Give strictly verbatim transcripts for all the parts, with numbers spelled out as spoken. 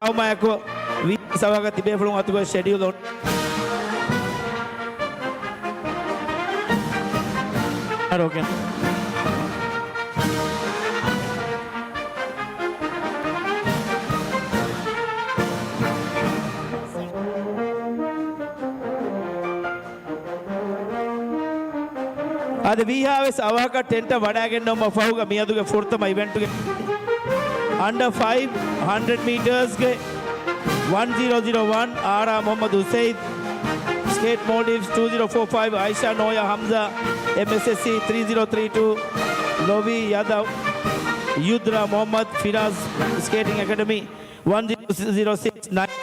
އައުމާއެކު ވީސަވަގަ ތިބޭފުޅުން އަތުގަ ޝެޑިއުލް އޮން. އަރޯގެން. އަދި ވީހާވެސް އަވަހަކަށް ޓެންޓަށް ވަޑައިގެންނެވުމަށް ފަހުގަ މިއަދުގެ ފުރަތަމަ އިވެންޓުގެ އަންޑަ ފައިވް ހަންޑްރެޑް މީޓާސްގެ ވަން ޒީރޯ ޒީރޯ ވަން އާރާ މުހައްމަދު ހުސެއިދް ސްކޭޓް މޯލްޑިވްސް، ޓޫ ޒީރޯ ފޯ ފައިވް އައިޝާ ނޯޔާ ހަމްޒާ އެމްއެސްއެސްސީ، ތްރީ ޒީރޯ ތްރީ ޓޫ ލޮވީ ޔަދަވް، ޔުދްރާ މުހައްމަދު ފިރާޒް ސްކޭޓިން އެކަޑަމީ، ވަން ޒީރޯ ޒީރޯ ސިކްސް ނައިން.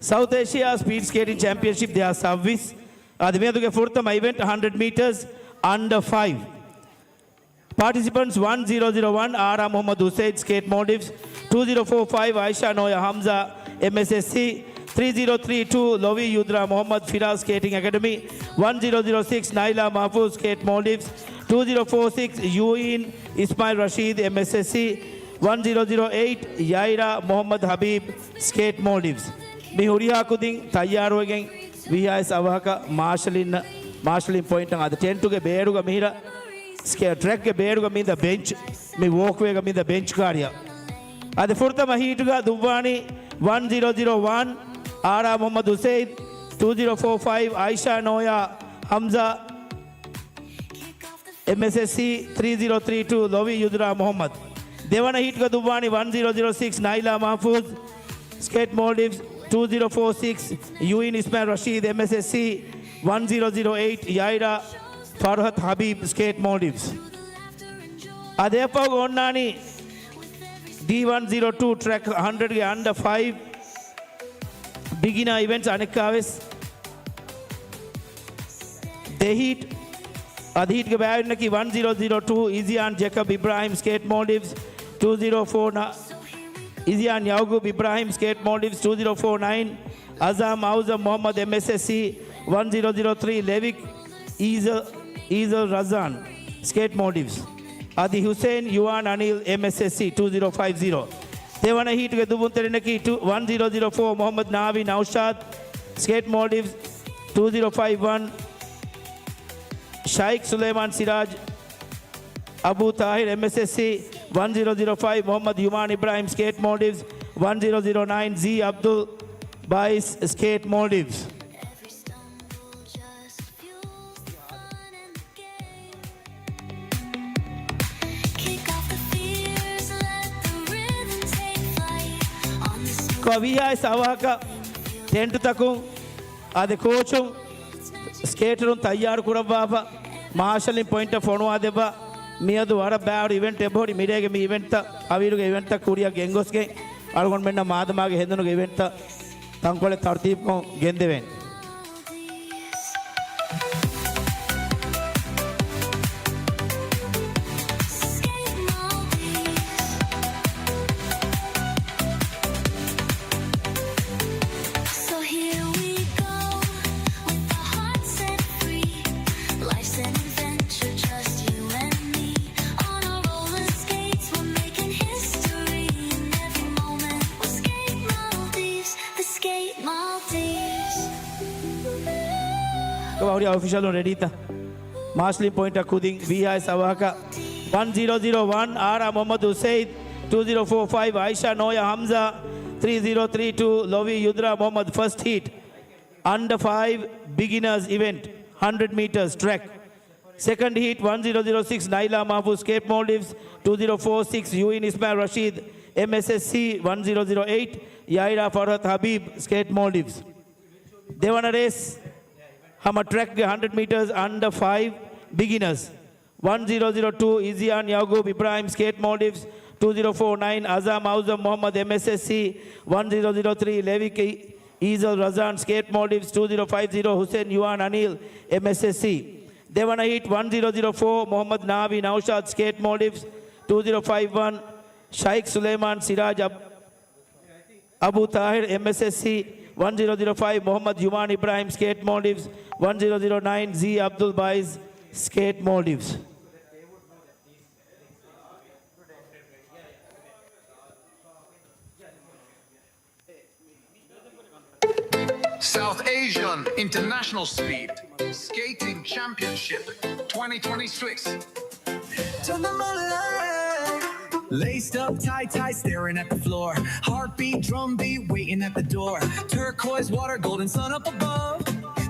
ސައުތް އޭޝިއާ ސްޕީޑް ސްކޭޓިން ޗެމްޕިއަންޝިޕް ދެހާސް ސައްބީސް. އަދި މިއަދުގެ ފުރަތަމަ އިވެންޓް ހަންޑްރެޑް މީޓާސް އަންޑަ ފައިވް. ޕާޓިސިޕަންޓްސް ވަން ޒީރޯ ޒީރޯ ވަން އާރާ މުހައްމަދު ހުސެއިދް ސްކޭޓް މޯލްޑިވްސް، ޓޫ ޒީރޯ ފޯ ފައިވް އައިޝާ ނޯޔާ ހަމްޒާ އެމްއެސްއެސްސީ، ތްރީ ޒީރޯ ތްރީ ޓޫ ލޮވީ ޔުދްރާ މުހައްމަދު ފިރާޒް ސްކޭޓިން އެކަޑަމީ، ވަން ޒީރޯ ޒީރޯ ސިކްސް ނައިލާ މަހްފޫޒް ސްކޭޓް މޯލްޑިވްސް، ޓޫ ޒީރޯ ފޯ ސިކްސް ޔޫއިން އިސްމާއިލް ރަޝީދް އެމްއެސްއެސްސީ، ވަން ޒީރޯ ޒީރޯ އެއިޓް ޔައިރާ މުހައްމަދު ހަބީބް ސްކޭޓް މޯލްޑިވްސް. މި ހުރިހާ ކުދިން ތައްޔާރުވެގެން ވީހާވެސް އަވަހަކަށް މާޝަލިން، މާޝަލިން ޕޮއިންޓަށް އަދި ޓެންޓުގެ ބޭރުގަ މިހިރަ ސްކޭ-، ޓްރެކްގެ ބޭރުގަ މިދަ ބެންޗް، މި ވޯކްވޭގަ މިދަ ބެންޗް ކާރިއަށް. އަދި ފުރަތަމަ ހީޓުގަ ދުއްވާނީ ވަން ޒީރޯ ޒީރޯ ވަން އާރާ މުހައްމަދު ހުސެއިދް، ޓޫ ޒީރޯ ފޯ ފައިވް އައިޝާ ނޯޔާ ހަމްޒާ އެމްއެސްއެސްސީ، ތްރީ ޒީރޯ ތްރީ ޓޫ ލޮވީ ޔުދްރާ މުހައްމަދު. ދެވަނަ ހީޓުގަ ދުއްވާނީ ވަން ޒީރޯ ޒީރޯ ސިކްސް ނައިލާ މަހްފޫޒް ސްކޭޓް މޯލްޑިވްސް، ޓޫ ޒީރޯ ފޯ ސިކްސް ޔޫއިން އިސްމާއިލް ރަޝީދް އެމްއެސްއެސްސީ، ވަން ޒީރޯ ޒީރޯ އެއިޓް ޔައިރާ ފަރުހަތް ހަބީބް ސްކޭޓް މޯލްޑިވްސް. އަދި އެއަށްފަހު އޮންނާނީ ޑީ ވަން ޒީރޯ ޓޫ ޓްރެކް ހަންޑްރެޑްގެ އަންޑަ ފައިވް ބިގިނާ އިވެންޓްސް އަނެއްކާވެސް. ދެ ހީޓް، އަދި ހީޓްގެ ބައިވެރިންނަކީ ވަން ޒީރޯ ޒީރޯ ޓޫ އިޒިއާން ޖެކަބް އިބްރާހިމް ސްކޭޓް މޯލްޑިވްސް، ޓޫ ޒީރޯ ފޯ ނަ-، އިޒިއާން ޔައުގޫބް އިބްރާހިމް ސްކޭޓް މޯލްޑިވްސް، ޓޫ ޒީރޯ ފޯ ނައިން އަޒާމް އައުޒަމް މުހައްމަދު އެމްއެސްއެސްސީ، ވަން ޒީރޯ ޒީރޯ ތްރީ ލެވިކް އީޒަލް، އީޒަލް ރަޒާން ސްކޭޓް މޯލްޑިވްސް، އަދި ހުސެއިން ޔުވާން އަނީލް އެމްއެސްއެސްސީ، ޓޫ ޒީރޯ ފައިވް ޒީރޯ. ދެވަނަ ހީޓުގެ ދުވުންތެރިންނަކީ ޓު-، ވަން ޒީރޯ ޒީރޯ ފޯ މުހައްމަދު ނާވީ ނައުޝާދް ސްކޭޓް މޯލްޑިވްސް، ޓޫ ޒީރޯ ފައިވް ވަން ޝައިޚް ސުލައިމާން ސިރާޖް އަބޫ ތާހިރް އެމްއެސްއެސްސީ، ވަން ޒީރޯ ޒީރޯ ފައިވް މުހައްމަދު ޔުމާން އިބްރާހިމް ސްކޭޓް މޯލްޑިވްސް، ވަން ޒީރޯ ޒީރޯ ނައިން ޒީ އަބްދުލް ބާއިސް ސްކޭޓް މޯލްޑިވްސް. ކޮ ވީހާވެސް އަވަހަކަށް ޓެންޓުތަކުން އަދި ކޯޗުން ސްކޭޓަރުން ތައްޔާރު ކުރައްވާފަ، މާޝަލިން ޕޮއިންޓަށް ފޮނުވާ ދެއްވާ. މިއަދު ވަރަށް ބައިވަރު އިވެންޓް އެބަހުރި. މިރޭގެ މި އިވެންޓްތައް އަވިއިރުގެ އިވެންޓްތައް ކުރިއަށް ގެންގޮސްގެން އަޅުގަނޑުމެންނަށް މާދަމާގެ ހެނދުނުގެ އިވެންޓްތައް ތަންކޮޅެއް ތަރުތީބުކޮށް ގެންދެވޭނެ. So here we go, with our hearts set free. Life's ކަމަށް ހުރި އޮފިޝަލުން ރެޑީތަ؟ މާޝަލް ޕޮއިންޓަށް ކުދިން ވީހާވެސް އަވަހަކަށް. ވަން ޒީރޯ ޒީރޯ ވަން، އާރާ މުހައްމަދު އުސައިދް. ޓޫ ޒީރޯ ފޯ ފައިވް، އައިޝާ ނޯޔާ ހަމްޒާ. ތްރީ ޒީރޯ ތްރީ ޓޫ، ލޮވީ ޔުދްރާ މުހައްމަދު. ފަސްޓް ހީޓް، އަންޑަ ފައިވް ބިގިނަރސް އިވެންޓް، ހަންޑްރެޑް މީޓަރސް ޓްރެކް. ސެކަންޑް ހީޓް، ވަން ޒީރޯ ޒީރޯ ސިކްސް، ނައިލާ މަހްފޫޒް، ސްކޭޓް މޯލްޑިވްސް. ޓޫ ޒީރޯ ފޯ ސިކްސް، ޔޫއިން އިސްމާއިލް ރަޝީދް، އެމްއެސްއެސްސީ. ވަން ޒީރޯ ޒީރޯ އެއިޓް، ޔާއިރާ ފަރްހަތް ހަބީބް، ސްކޭޓް މޯލްޑިވްސް. ދެވަނަ ރޭސް ހަމަ ޓްރެކްގެ ހަންޑްރެޑް މީޓަރސް އަންޑަ ފައިވް ބިގިނަރސް. ވަން ޒީރޯ ޒީރޯ ޓޫ، އިޒިއާން ޔައުގޫބް އިބްރާހިމް، ސްކޭޓް މޯލްޑިވްސް. ޓޫ ޒީރޯ ފޯ ނައިން، އަޒާމް އައުޒަމް މުހައްމަދު، އެމްއެސްއެސްސީ. ވަން ޒީރޯ ޒީރޯ ތްރީ، ލެވިކް އީ-، އީޒަލް ރަޒާން، ސްކޭޓް މޯލްޑިވްސް. ޓޫ ޒީރޯ ފައިވް ޒީރޯ، ހުސެން ޔުއާން އަނީލް، އެމްއެސްއެސްސީ. ދެވަނަ ހީޓް، ވަން ޒީރޯ ޒީރޯ ފޯ، މުހައްމަދު ނާވީ ނައުޝާދް، ސްކޭޓް މޯލްޑިވްސް. ޓޫ ޒީރޯ ފައިވް ވަން، ޝައިޚް ސުލައިމާން ސިރާޖް އަބް-، އަބޫ ތާހިރް، އެމްއެސްއެސްސީ. ވަން ޒީރޯ ޒީރޯ ފައިވް، މުހައްމަދު ޔުމާން އިބްރާހިމް، ސްކޭޓް މޯލްޑިވްސް. ވަން ޒީރޯ ޒީރޯ ނައިން، ޒީ އަބްދުލް ބާއިޒް، ސްކޭޓް މޯލްޑިވްސް. South Asian International Speed Skating Championship twenty twenty-six. Laced up tight, tight, staring at the floor. Heartbeat, drumbeat, waiting at the door. Turquoise water, golden sun up above.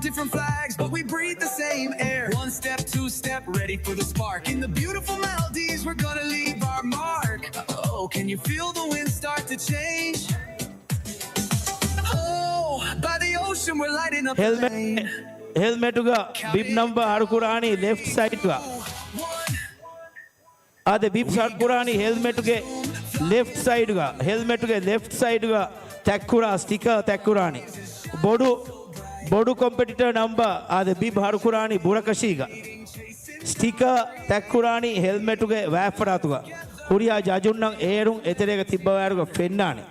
Different flags, but we breathe the same air. One step, two step, ready for the spark. In the beautiful Maldives, we're gonna leave our mark. Oh, can you feel the wind start to change? Oh, by the ocean, we're lighting up the ހެލްމެޓް، lane. ހެލްމެޓުގަ ބިބް ނަމްބަރ ހަރުކުރާނީ ލެފްޓް ސައިޑްގަ. އާދެ، ބިބް ހަރުކުރާނީ ހެލްމެޓުގެ ލެފްޓް ސައިޑްގަ. ހެލްމެޓުގެ ލެފްޓް ސައިޑްގަ ތަތްކުރާ ސްޓިކަރ ތަތްކުރާނީ. ބޮޑު، ބޮޑު ކޮމްޕެޓިޓަރ ނަމްބަރ އާދެ، ބިބް ހަރުކުރާނީ ބުރަކަށީގަ. ސްޓިކަރ ތަތްކުރާނީ ހެލްމެޓުގެ ވާތްފަރާތުގަ. ހުރިހާ ޖަޖުންނަށް އޭރުން އެތެރޭގަ ތިއްބަވާއިރުގަ ފެންނާނެ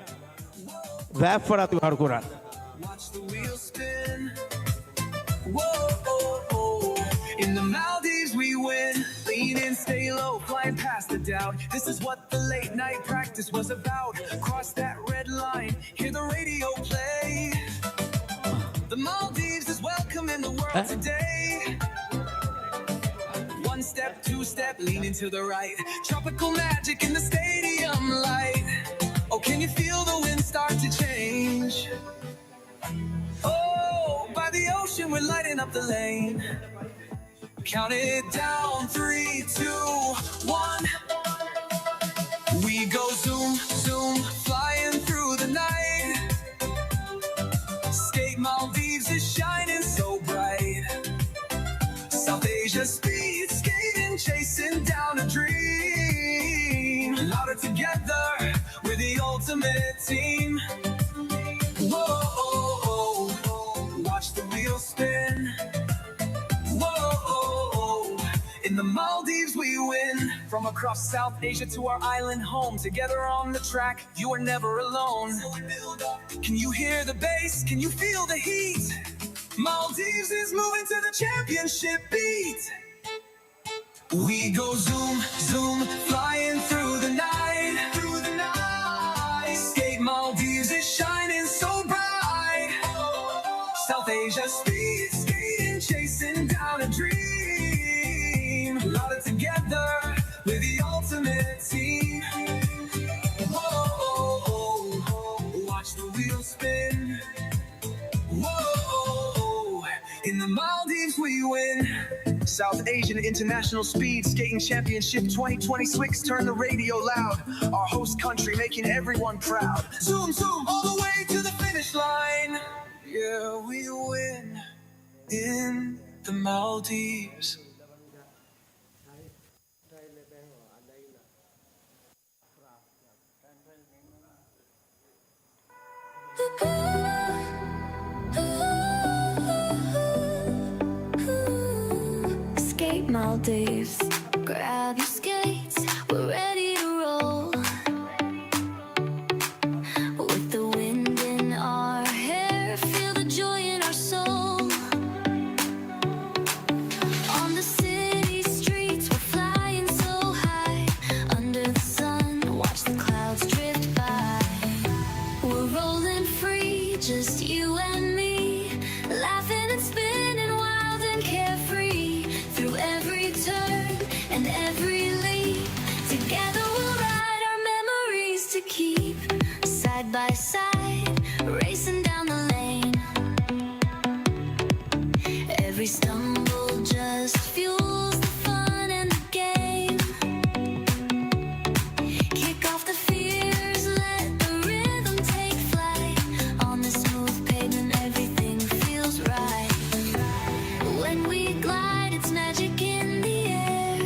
ވާތްފަރާތުގަ ހަރުކުރާނީ. Watch the wheel spin. Whoa, oh, oh. In the Maldives, we win. Lean in, stay low, flying past the doubt. This is what the late night practice was about. Cross that red line, hear the radio play. The Maldives is welcoming the world today. One step, two step, leaning to the right. Tropical magic in the stadium light. Oh, can you feel the wind start to change? Oh, by the ocean, we're lighting up the lane. Count it down, three, two, one. We go zoom, zoom, flying through the night. Skate Maldives is shining so bright. South Asia speed skating, chasing down a dream. Louder together, we're the ultimate team. Whoa, oh, oh, oh. Watch the wheels spin. Whoa, oh, oh. In the Maldives we win. From across South Asia to our island home, together on the track, you are never alone. Can you hear the bass? Can you feel the heat? Maldives is moving to the championship beat. We go zoom, zoom, flying through the night, through the night. Skate Maldives is shining so bright. South Asia speed skating, chasing down a dream. Louder together, we're the ultimate team. Whoa, watch the wheels spin. Whoa, in the Maldives we win. South Asian International Speed Skating Championship twenty twenty-six, turn the radio loud. Our host country making everyone proud. Zoom, zoom, all the way to the finish line. Yeah, we win in the Maldives. Skate Maldives. Grab your skates, we're ready to roll. With the wind in our hair, feel the joy in our soul. On the city streets, we're flying so high. Under the sun, watch the clouds drift by. We're rolling free, just you and me. Laughing and spinning wild Side, racing down the lane. Every stumble just fuels the fun and the game. Kick off the fears, let the rhythm take flight. On the smooth pavement, everything feels right. When we glide, it's magic in the air.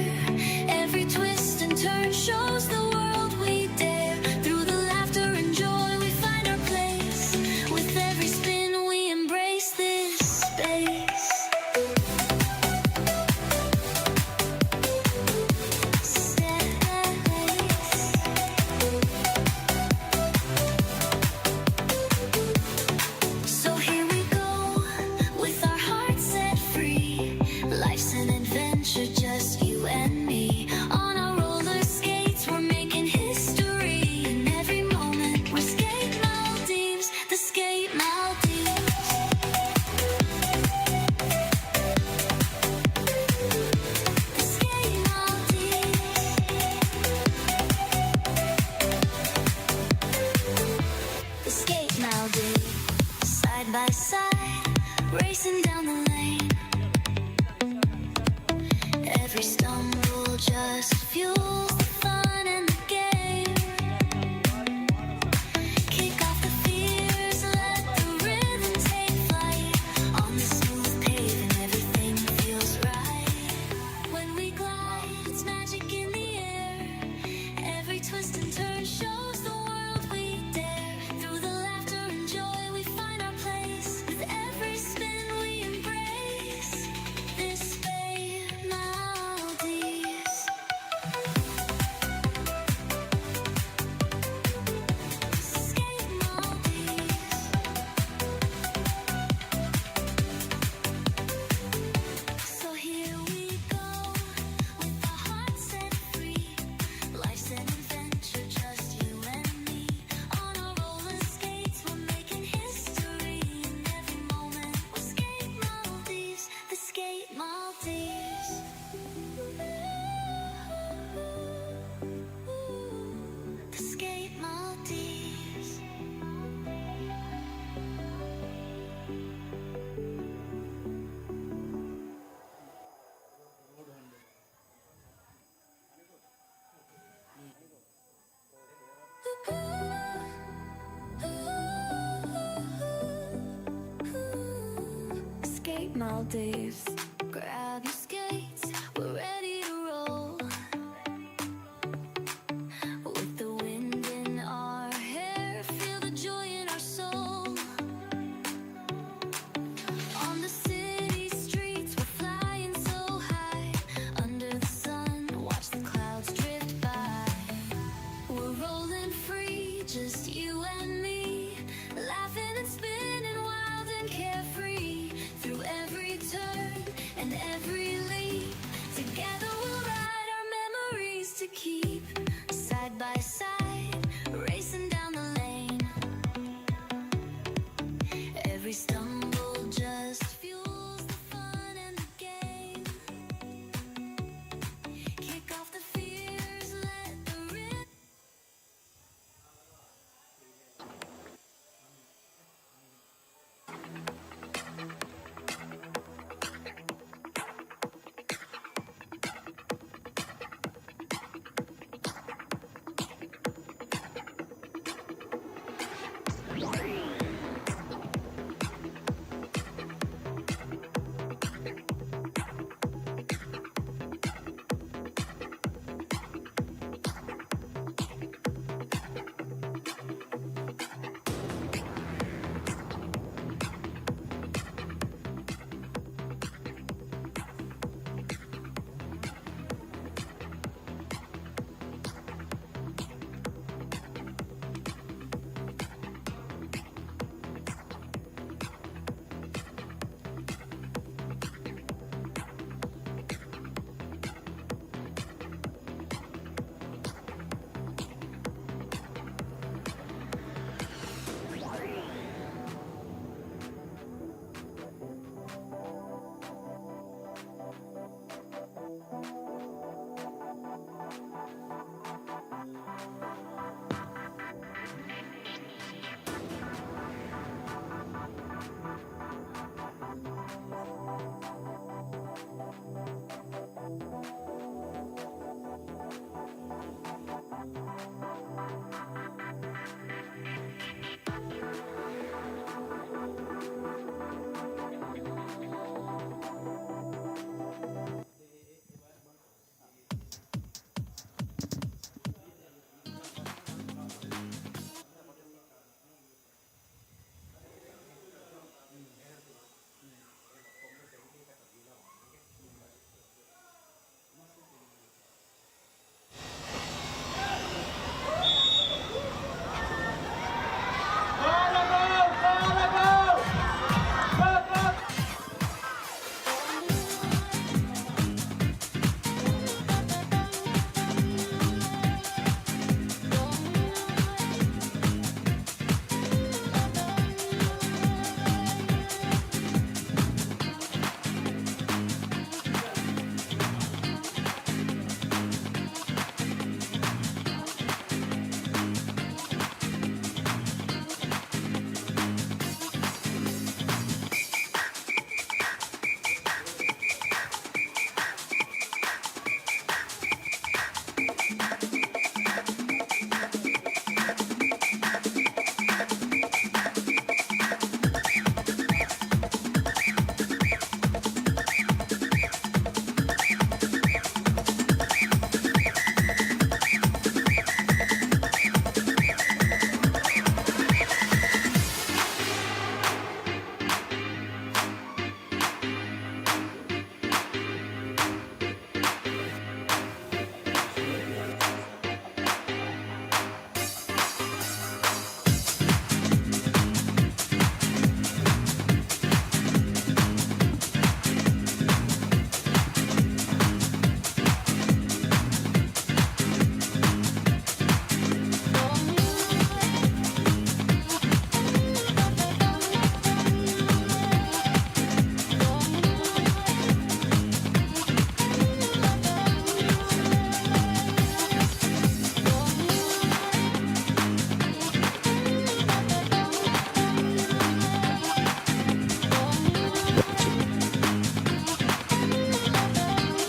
Every twist and turn shows the world we dare. Through the laughter and joy, we find our place. With every spin, we embrace this space. Space. So here we go, with our hearts set free. Life's an adventure, just you and me. On our roller skates, we're making history. In every moment, we're Skate Maldives, the Skate Maldives. The Skate Maldives. The Skate Maldives, side by side, racing down the lane. Every stumble just fuels the fun and the game. Kick off the fears, let the rhythm take flight. On the smooth pavement, everything feels right. When we glide, it's magic in the air. Every twist and turn shows the world we dare. Through the laughter and joy, we find our place. With every spin, we embrace this Skate Maldives. Skate Maldives. So here we go, with our hearts set free. Life's an adventure, just you and me. On our roller skates, we're making history. In every moment, we'll Skate Maldives, the Skate Maldives. The Skate Maldives. Skate Maldives. Grab your skates, we're ready to roll. With the wind in our hair, feel the joy in our soul. On the city streets, we're flying so high. Under the sun, watch the clouds drift by. We're rolling free, just you and me. Laughing and spinning wild and carefree. Through every turn and every leap, together we'll ride our memories to keep. Side by side, racing down the lane. Every stumble just fuels the fun and the game. Kick off the fears, let the rhythm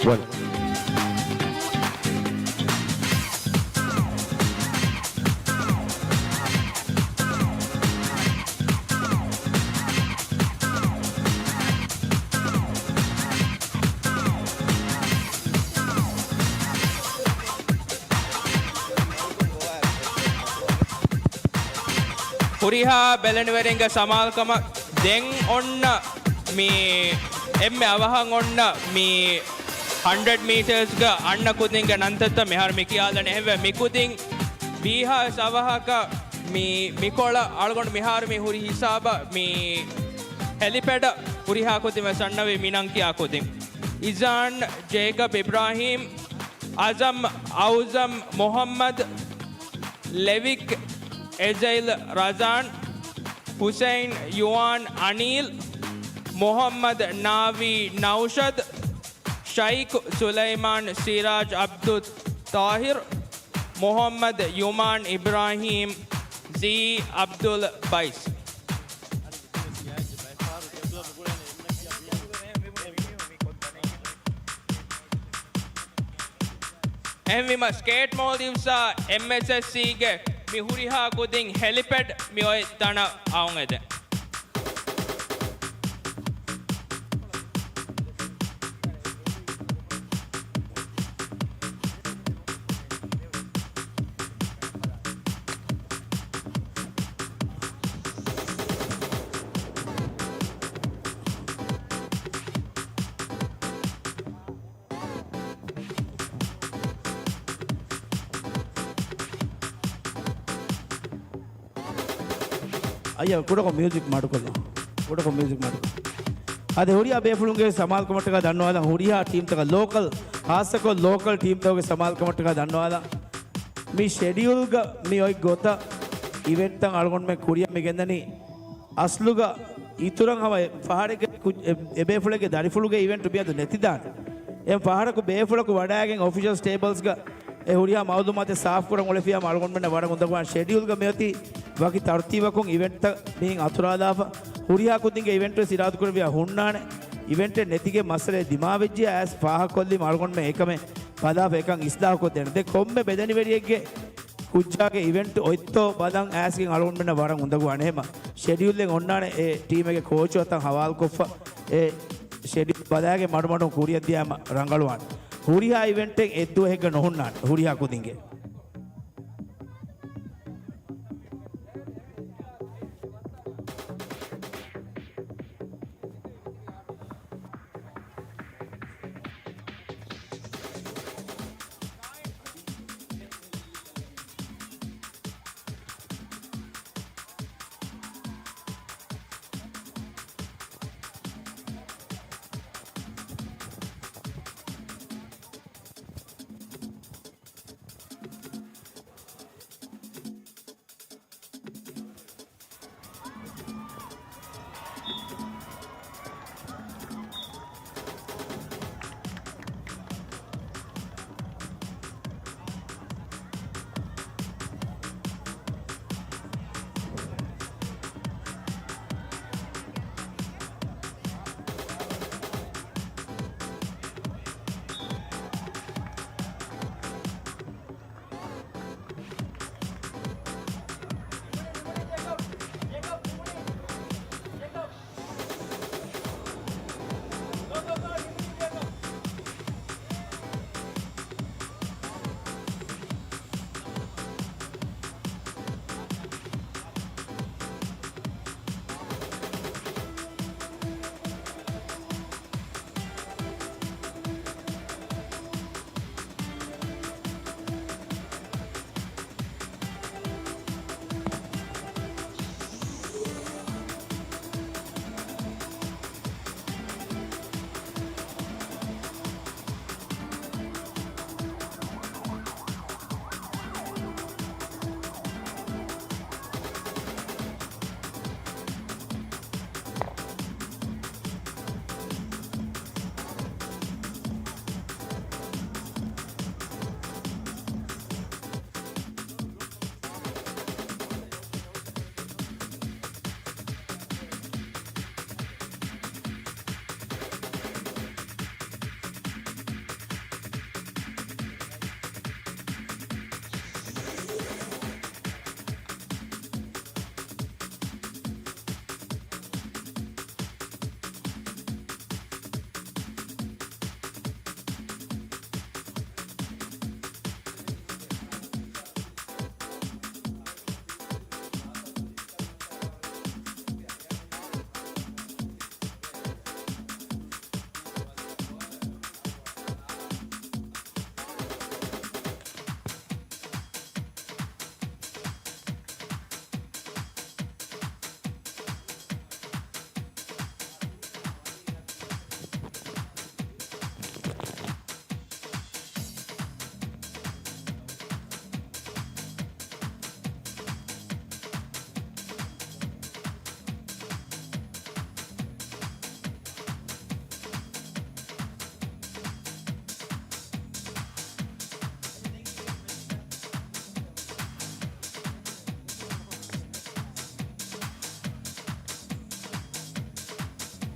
ވަން. ހުރިހާ ބެލެނިވެރިންގެ ސަމާލުކަމަށް ދެން އޮންނަ މި އެންމެ އަވަހަށް އޮންނަ މި ހަންޑްރެޑް މީޓާސްގަ އަންނަ ކުދިންގެ ނަންތައްތައް މިހާރު މި ކިޔާލަން އެހެންވެ، މި ކުދިން ވީހާވެސް އަވަހަކަށް މި، މިކޮޅަށް އަޅުގަނޑު މިހާރު މި ހުރި ހިސާބަށް މި ހެލިޕެޑަށް ހުރިހާ ކުދިން ވެސް އަންނަވީ މި ނަން ކިޔާ ކުދިން. އިޒާން ޖޭކަބް އިބްރާހީމް، އަޒަމް އައުޒަމް މުހައްމަދު، ލެވިކް އެޒައިލް ރަޒާން، ހުސެއިން ޔުވާން އަނީލް، މުހައްމަދު ނާވީ ނައުޝަދު، ޝައިޚު ސުލައިމާން، ސިރާޖް އަބްދު ޠާހިރު، މުހައްމަދު ޔުމާން އިބްރާހީމް، ޒީ އަބްދުލް ބައިސް. އެހެންވީމަ، ސްކޭޓް މޯލްޑިވްސްއާ އެމްއެސްއެސްސީގެ މި ހުރިހާ ކުދިން ހެލިޕެޑް މި އޮތް ތަނަށް އައުން އެދެން. އައްޔަ، ކުޑަކޮށް މިއުޒިކް މަޑުކޮށްލަ. ކުޑަކޮށް މިއުޒިކް މަޑުކޮށް. އަދި ހުރިހާ ބޭފުޅުންގެ ސަމާލުކަމަށްޓަކާ ދަންނަވާލަން، ހުރިހާ ޓީމްތަކަށް ލޯކަލް، ހާއްސަކޮށް ލޯކަލް ޓީމްތަކުގެ ސަމާލުކަމަށްޓަކާ ދަންނަވާލަން. މި ޝެޑިއުލްގަ މި އޮތް ގޮތަށް އިވެންޓްތައް އަޅުގަނޑުމެން ކުރިއަށް މި ގެންދަނީ. އަސްލުގަ އިތުރަށް ހަމަ ފަހަރެއްގެ ކު-، އެ، އެބޭފުޅެއްގެ ދަރިފުޅުގެ އިވެންޓް މިއަދު ނެތިދާނެ. އެ ފަހަރަކު ބޭފުޅަކު ވަޑައިގެން އޮފިޝަލް ޓޭބަލްސްގަ އެ ހުރިހާ މައުލޫމާތެއް ސާފުކުރަން އުޅެފިޔާމަ އަޅުގަނޑުމެންނަށް ވަރަށް އުނދަގޫވާނެ. ޝެޑިއުލްގަ މިއޮތީ ވަކި ތަރުތީބަކުން އިވެންޓްތައް މިހިން އަތުރާލާފަ، ހުރިހާ ކުދިންގެ އިވެންޓް ވެސް އިރާދަކުރެއްވިޔާ ހުންނާނެ. އިވެންޓެއް ނެތިގެން މައްސަލައެއް ދިމާވެއްޖިޔާ އައިސް ފާހަގަކޮށްލީމަ އަޅުގަނޑުމެން އެކަމެއް ބަލާފަ އެކަން އިސްލާހުކޮށްދޭނެ. ދެން ކޮންމެ ބެލެނިވެރިއެއްގެ ކުއްޖާގެ އިވެންޓް އޮތްތޯ ބަލަން އައިސްގެން އަޅުގަނޑުމެންނަށް ވަރަށް އުނދަގޫވާނެ. އެހެމަ ޝެޑިއުލްއެއް އޮންނާނެ އެ ޓީމެއްގެ ކޯޗު އަތަށް ހަވާލުކޮށްފަ އެ ޝެޑިއުލް ބަލާގެން މަޑުމަޑުން ކުރިއަށް ދިޔާމަ ރަނގަޅުވާނެ. ހުރިހާ އިވެންޓެއް އެއްދުވަހެއްގަ ނުހުންނާނެ ހުރިހާ ކުދިންގެ.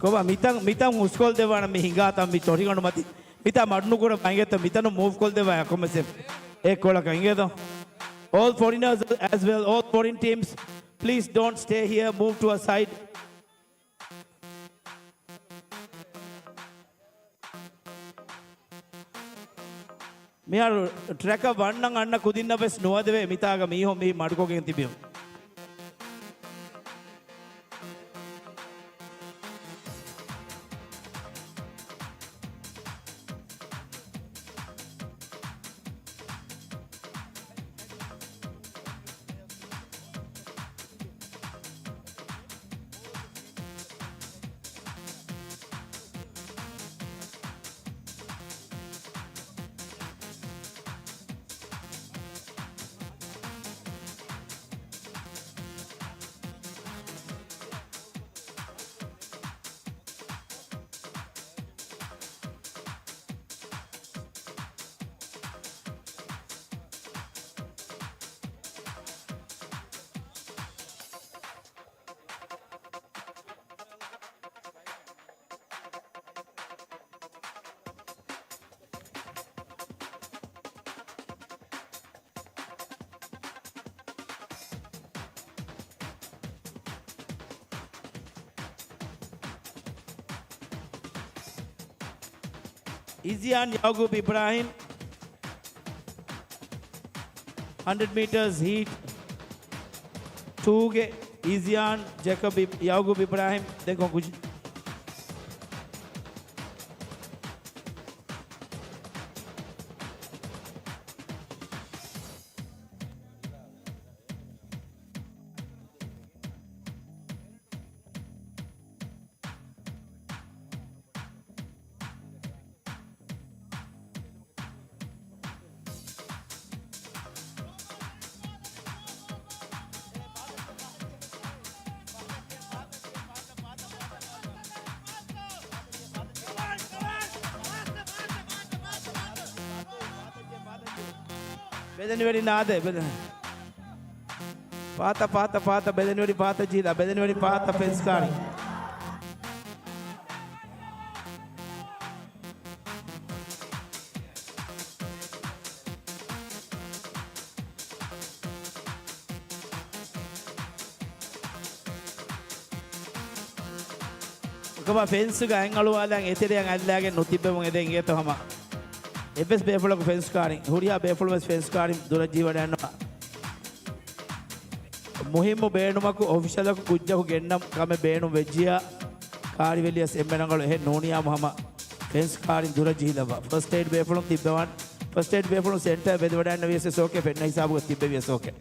ކޮބާ މިތަން، މިތަން ހުސްކޮށްދެއްވާނަން މި ހިނގާތަން މި ތޮށިގަނޑު މަތި. މިތާ މަޑުނުކުރަ ބައިނގެތަ މިތަނު މޫވް ކޮށްދެއްވާ އެކޮމެސެ އެ ކޮޅަކަށް އިނގޭތޯ. All foreigners as well, all foreign teams, please don't stay here, move to a side. މިހާރު ޓްރެކަށް ވަންނަން އަންނަ ކުދިންނަށް ވެސް ނުވަދެވޭ މިތާގަ މީހުން މި މަޑުކޮށްގެން ތިބިއު. އިޒިޔާން ޔަޢުގޫބް އިބްރާހިމް، ހަންޑްރެޑް މީޓަރސް ހީޓް ޓޫގެ އިޒިޔާން ޖެކަބް އި-، ޔަޢުގޫބް އިބްރާހިމް ދެން ކޮން ކުޖި. ބެލެނިވެރިން އާދޭ، ބެލެ-، ފާތަ، ފާތަ، ފާތަ، ބެލެނިވެރިން ފާތަށް ޖީލާ، ބެލެނިވެރިން ފާތަށް ފެންސް ކާނީ. އެކަމާ ފެންސްގަ އަތް އަޅުވާލާން އެތެރެއަށް އަތްލާގެން ނުތިއްބެވުން އެދެން އިނގޭތޯ ހަމަ. އެއްވެސް ބޭފުޅަކު ފެންސް ކާނީ، ހުރިހާ ބޭފުޅުން ވެސް ފެންސް ކާނީ ދުރަށް ޖީވަޑައިގަންނަވާ. މުހިއްމު ބޭނުމަކު އޮފިޝަލަކު ކުއްޖަކު ގެންނަން ކަމެއް ބޭނުން ވެއްޖިއްޔާ، ކާރިވެލިޔަސް އެންމެ ރަނގަޅު. އެހެން ނޫނިއްޔާމު ހަމަ ފެންސް ކާރިން ދުރަށް ޖެހިލައްވާ. ފަސްޓް އެއިޑް ބޭފުޅުން ތިއްބެވާން. ފަސްޓް އެއިޑް ބޭފުޅުން ސެންޓަރ ވެދެވަޑައިގަންނަވިޔަސް އެސް އޯކޭ، ފެންނަ ހިސާބުގަ ތިއްބެވިޔަސް އޯކޭ.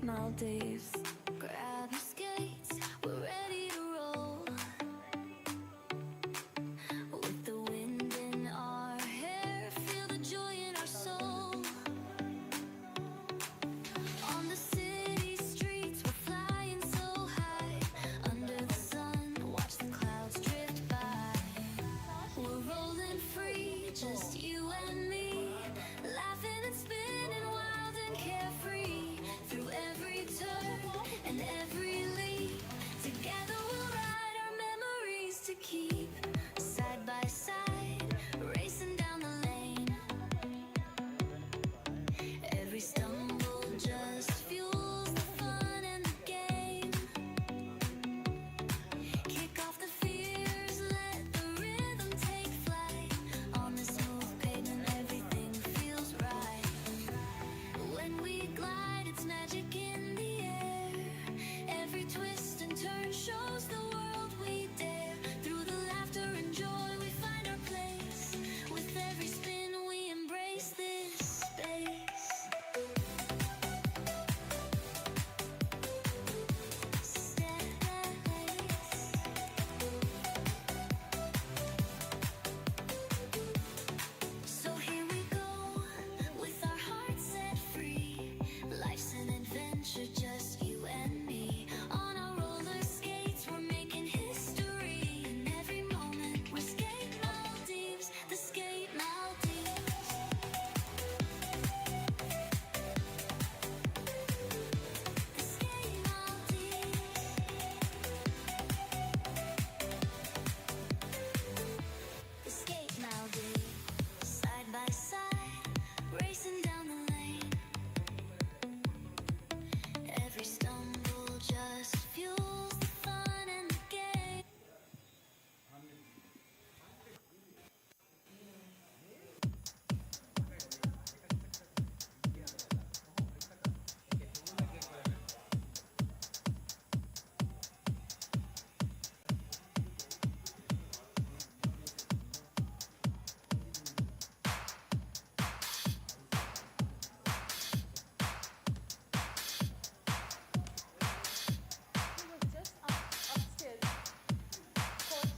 Maldives. Grab your skates, we're ready to roll. With the wind in our hair, feel the joy in our soul. On the city streets, we're flying so high. Under the sun, watch the clouds drift by. We're rolling free, just you and me. Laughing and spinning wild and carefree. Through every turn and every leap, together we'll ride our memories to keep. Side by side, racing down the lane. Every stumble just fuels the fun and the game. Kick off the fears, let the rhythm take flight. On this smooth pavement, everything feels right. When we glide, it's magic in the air. Every twist and turn shows the world we dare. Through the laughter and joy, we find our place. With every spin, we embrace this space. Step back. So here we go, with our hearts set free. Life's an adventure, just you and me. On our roller skates, we're making history. In every moment, we're Skate Maldives, the Skate Maldives. The Skate Maldives. Escape Maldives, side by side, racing down the lane. Every stumble just fuels the fun and the game. He was just up, upstairs. Coach.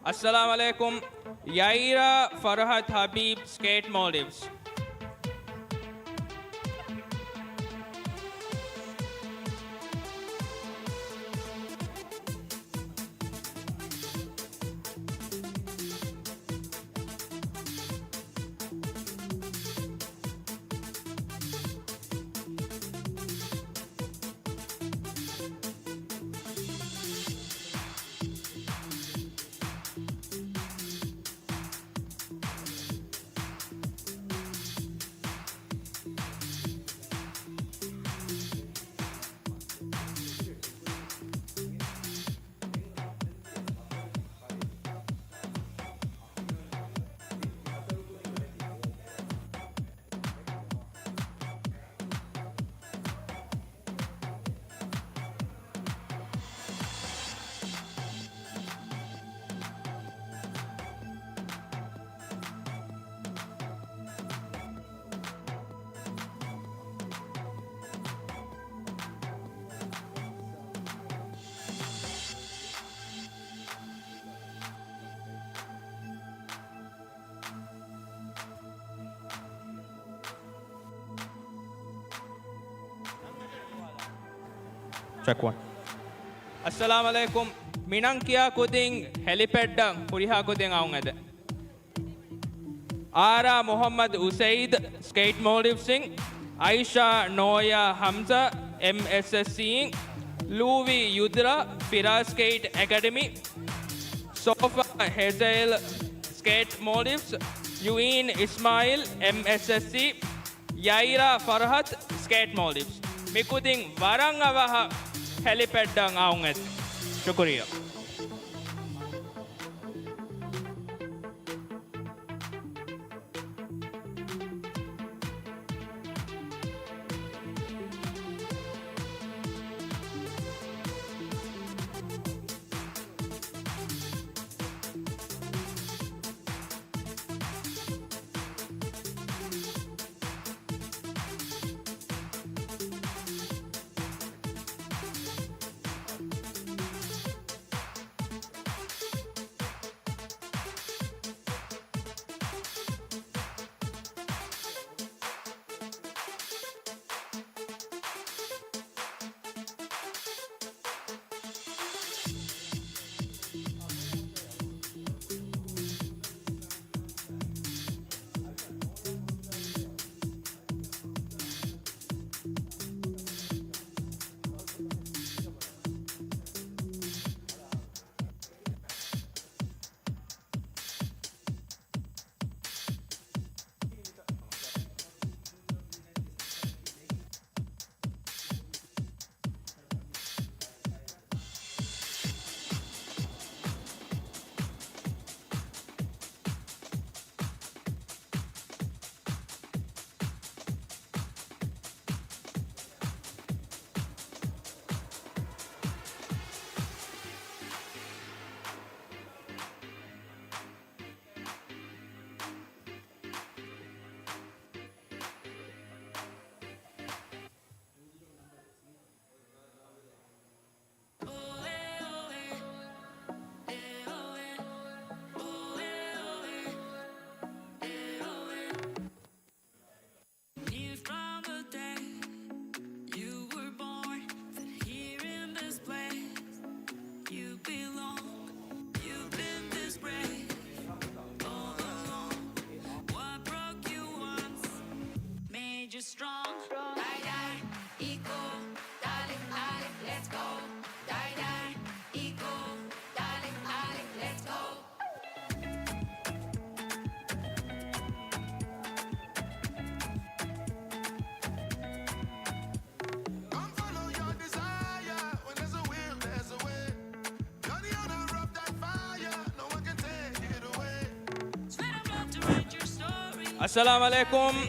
އައްސަލާމު ޢަލައިކުމް. ޔައިރާ ފަރުހަދް ހަބީބް، ސްކޭޓް މޯލްޑިވްސް. ޝަކުވާން. އައްސަލާމު ޢަލައިކުމް. މިނަން ކިޔާ ކުދިން ހެލިޕެޑްއަށް ހުރިހާ ކުދިން އައުން އެދެން. އާރާ މުޙައްމަދު އުސައިދު، ސްކެއިޓް މޯލްޑިވްސްއިން، އައިޝާ ނޯޔާ ޙަމްޒާ، އެމްއެސްއެސްސީއިން، ލޫވީ ޔުދްރާ، ފިރާ ސްކެއިޓް އެކަޑަމީ، ސޯފާ ހެޒައިލް، ސްކެއިޓް މޯލްޑިވްސް، ޔުއީން އިސްމާއިލް، އެމްއެސްއެސްސީ، ޔައިރާ ފަރްހަތް، ސްކެއިޓް މޯލްޑިވްސް. މި ކުދިން ވަރަށް އަވަހަށް ހެލިޕެޑްއަށް އައުން އެދެން. ޝުކުރިއްޔާ. Knew from the day you were born that here in this place you belong. You've been this brave all along. What broke you once made you strong. Die, die, equal, darling, I, let's go. Die, die, equal, darling, I, let's go. Come follow your desire. When there's a will, there's a way. You're the owner of that fire. No one can take it away. Spread our love to write your story. އައްސަލާމު ޢަލައިކުމް.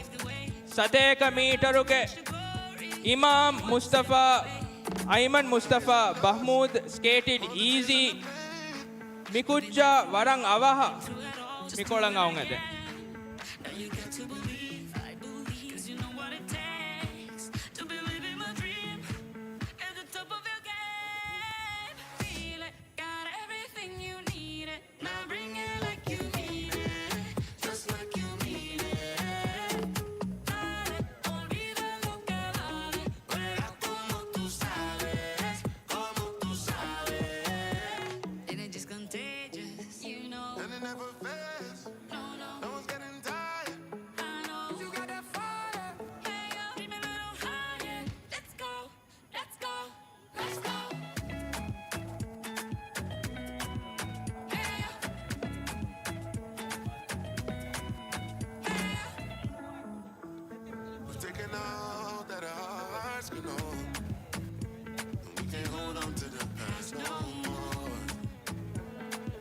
ސަތޭކަ މީޓަރުގެ އިމާމް މުސްތަފާ، އައިމަން މުސްތަފާ ބަހްމޫދު، ސްކޭޓިޑް އީޒީ. މި ކުއްޖާ ވަރަށް އަވަހަށް މިކޮޅަށް އައުން އެދެން. And it never fails. No one's getting tired. You got that fire. Hey, yo, dream a little higher. Let's go, let's go, let's go. Hey, yo. Hey, yo. We've taken all that our hearts could hold. We can't hold on to the past no more.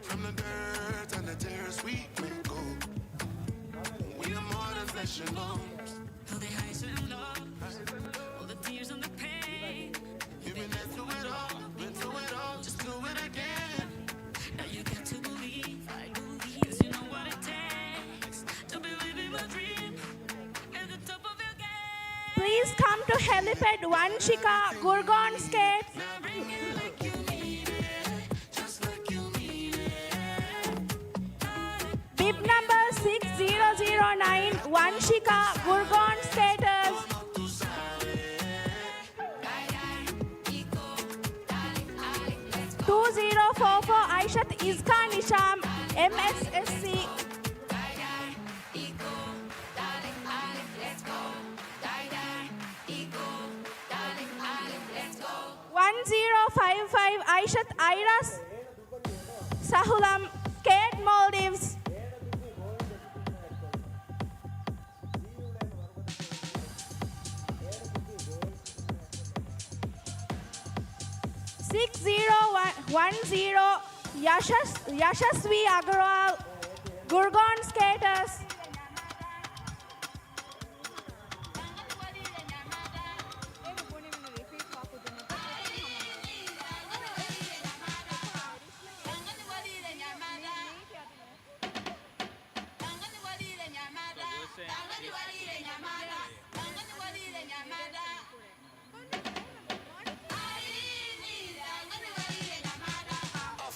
From the dirt and the tears we may go. We are more than flesh and bones. All the highs and lows, all the tears and the pain. You've been there through it all, been through it all, just do it again. Now you got to believe, I believe, 'cause you know what it takes to be living my dream. At the top of your game. Please come to helipad Vanshika Gurgaon Skates. Now bring it like you mean it, just like you mean it. Bib number six zero zero nine, Vanshika Gurgaon Skaters. Como tú sabes. Bye, bye, y con ފޯ ފޯ އައިޝަތު އިޒްކާ ނިޝާމް، އެމްއެސްއެސްސީ. ވަން ޒީރޯ ފައިވް ފައިވް އައިޝަތު އައިރަސް ސަހުލަމް، ކޭޓް މޯލްޑިވްސް. ސިކްސް ޒީރޯ ވަން ޒީރޯ ޔަޝަސް، ޔަޝަސްވީ އަގްރވާލް، ގުރްގޯން ސްކޭޓަސް.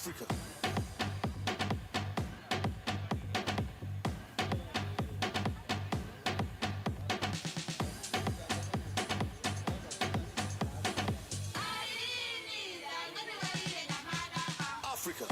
އަފްރިކާ. އަފްރިކާ.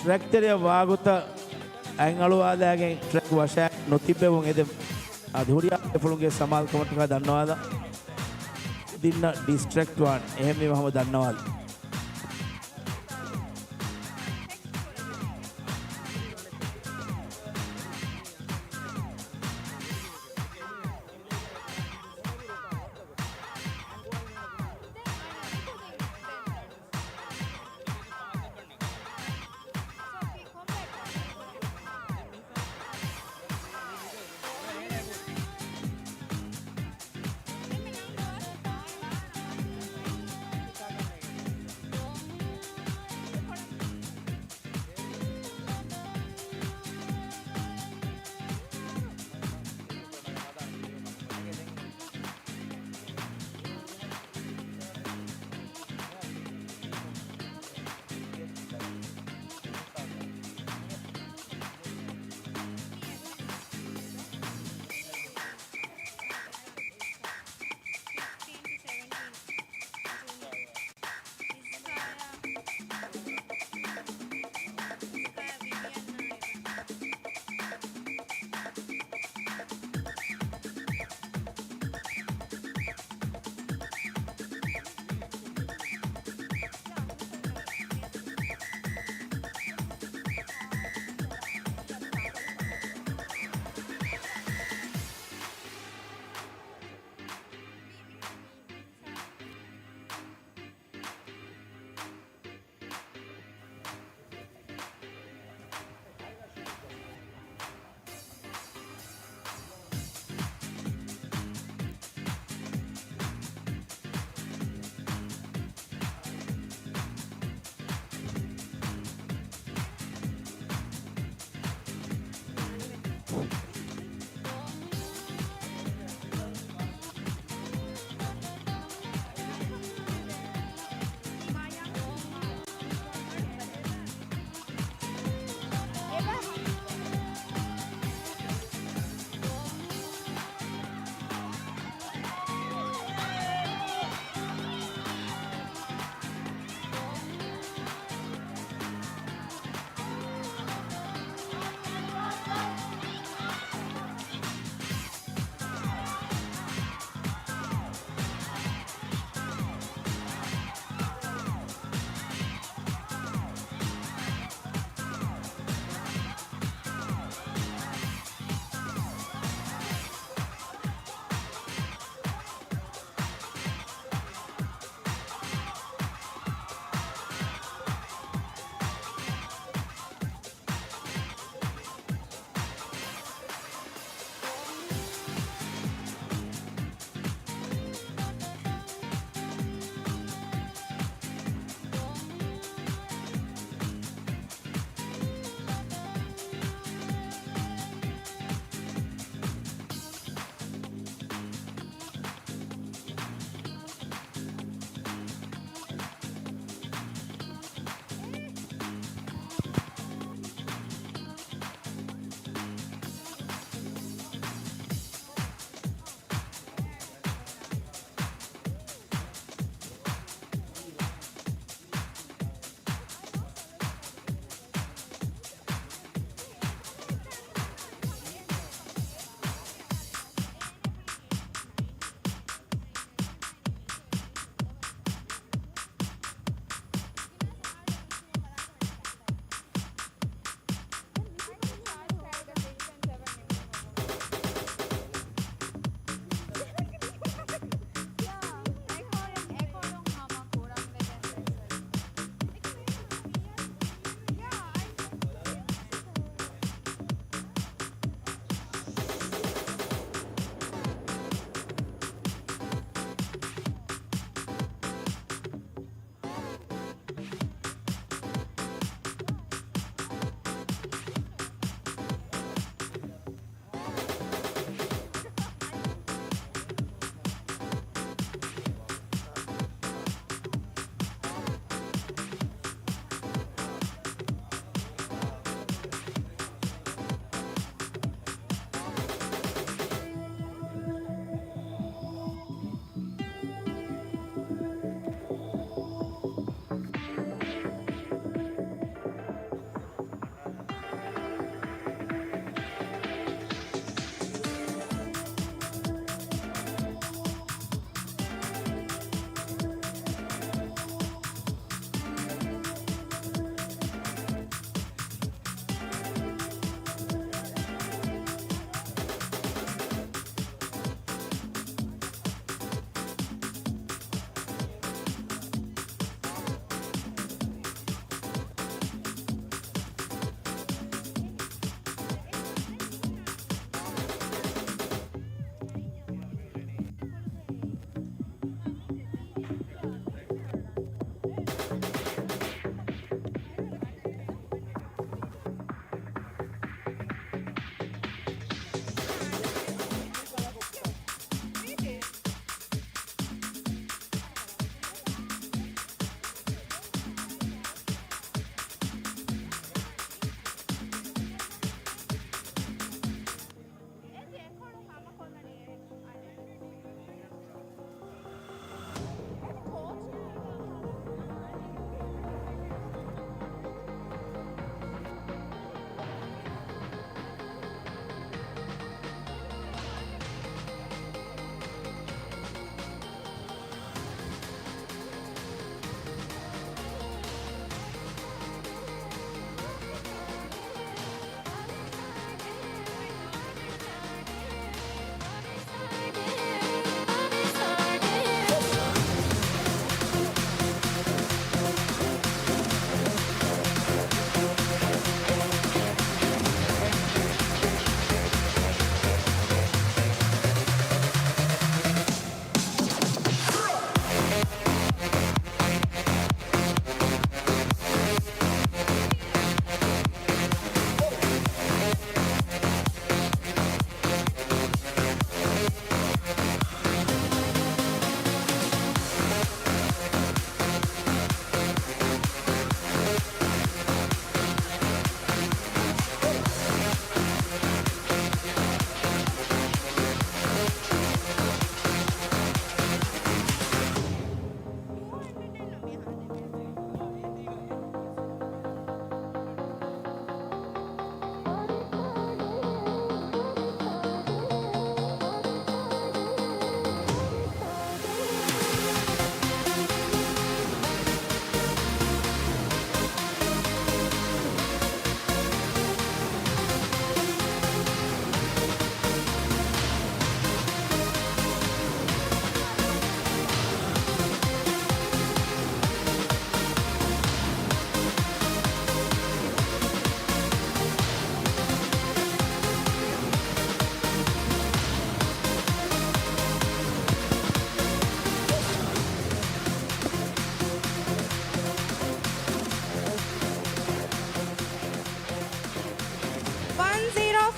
ޓްރެކް ތެރެއަށް ވާގޮތަށް އަތް އަޅުވާލާގެން ޓްރެކް ވަށައި ނުތިއްބެވުން އެދެން. އަދި ހުރިހާ ބޭފުޅުންގެ ސަމާލުކަމަށްޓަކާ ދަންނަވާލަ. ދިންނަ ޑިސްޓްރެކްޓް ވާން އެހެންވީމަ ހަމަ ދަންނަވާލަ.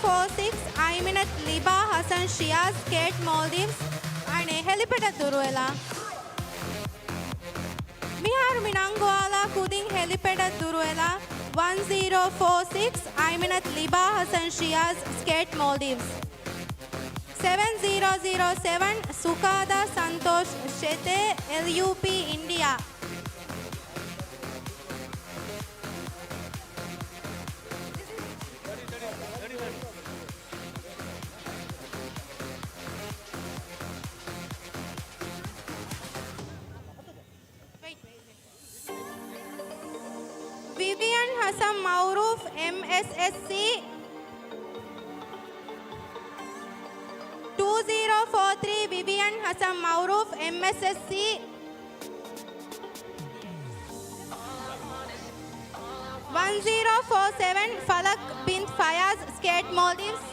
ފޯ ސިކްސް އައިމިނަތް ލިބާ ހަސަން ޝިޔާޒް ސްކޭޓް މޯލްޑިވްސް އަނެއް ހެލިޕެޑަށް ދުރުވެލާ. މިހާރު މި ނަންގުވާލާ ކުދިން ހެލިޕެޑަށް ދުރުވެލާ ވަން ޒީރޯ ފޯ ސިކްސް އައިމިނަތް ލިބާ ހަސަން ޝިޔާޒް ސްކޭޓް މޯލްޑިވްސް. ސެވެން ޒީރޯ ޒީރޯ ސެވެން ސުކާދާ ސަންތޯޝް ޝެތޭ އެލްޔޫޕީ އިންޑިޔާ. ވިވިއަން ހަސަން މައުރޫފް އެމްއެސްއެސްސީ. ޓޫ ޒީރޯ ފޯ ތްރީ ވިވިއަން ހަސަން މައުރޫފް އެމްއެސްއެސްސީ. ވަން ޒީރޯ ފޯ ސެވެން ފަލަކް ބިންތް ފަޔާޒް ސްކޭޓް މޯލްޑިވްސް.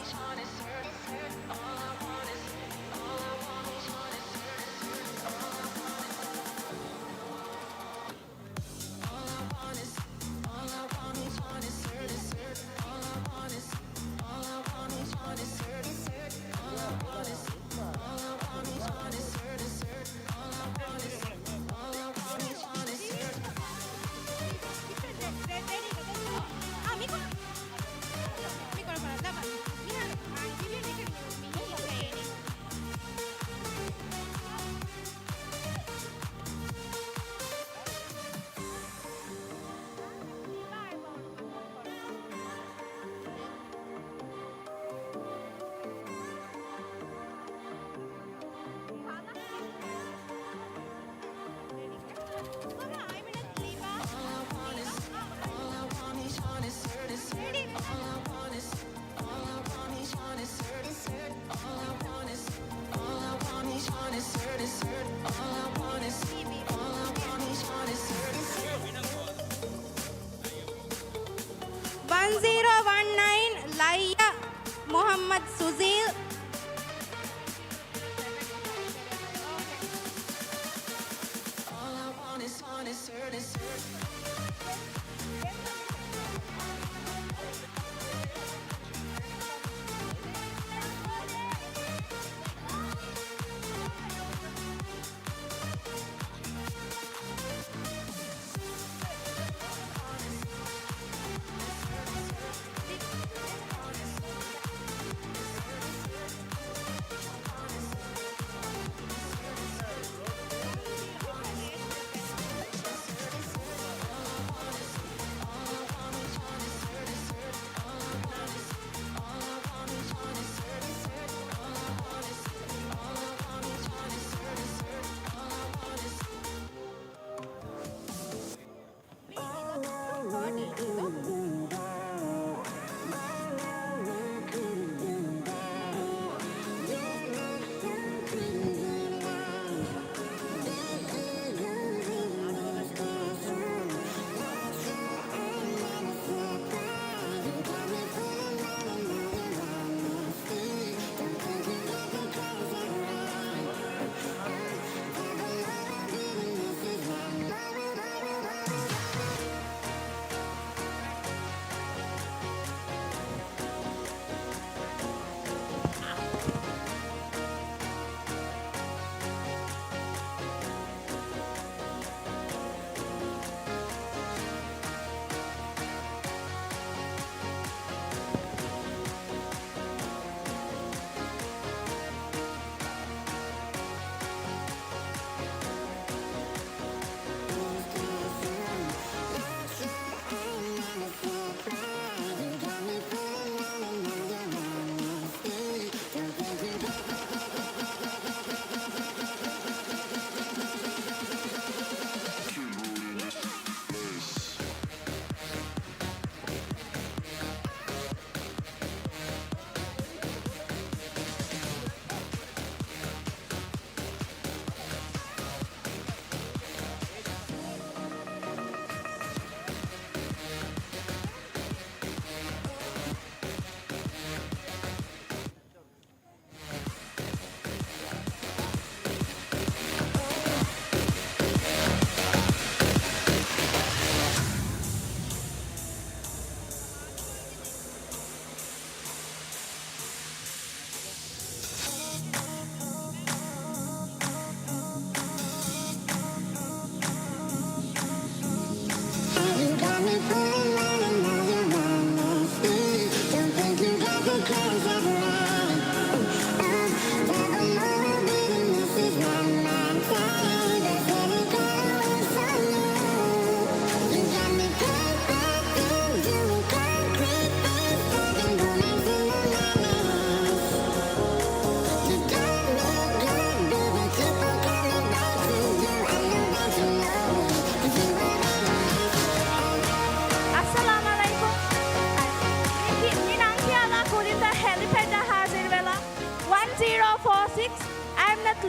ވަން ޒީރޯ ވަން ނައިން ލައްޔަ މުޙައްމަދު ސުޒީލް.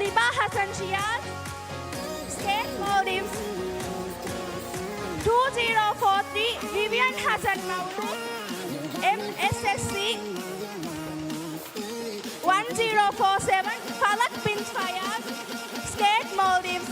ލިބާ ހަސަން ޝިޔާޒް، ސްކޭޓް މޯލްޑިވްސް. ޓޫ ޒީރޯ ފޯ ތްރީ ވިވިއަން ހަސަން މައުރޫފް، އެމްއެސްއެސްސީ. ވަން ޒީރޯ ފޯ ސެވަން ފަލަކް ބިން ފަޔާޒް، ސްކޭޓް މޯލްޑިވްސް.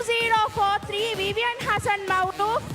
ޒީރޯ ފޯ ތްރީ ވިވިއަން ހަސަން މައުރޫފް.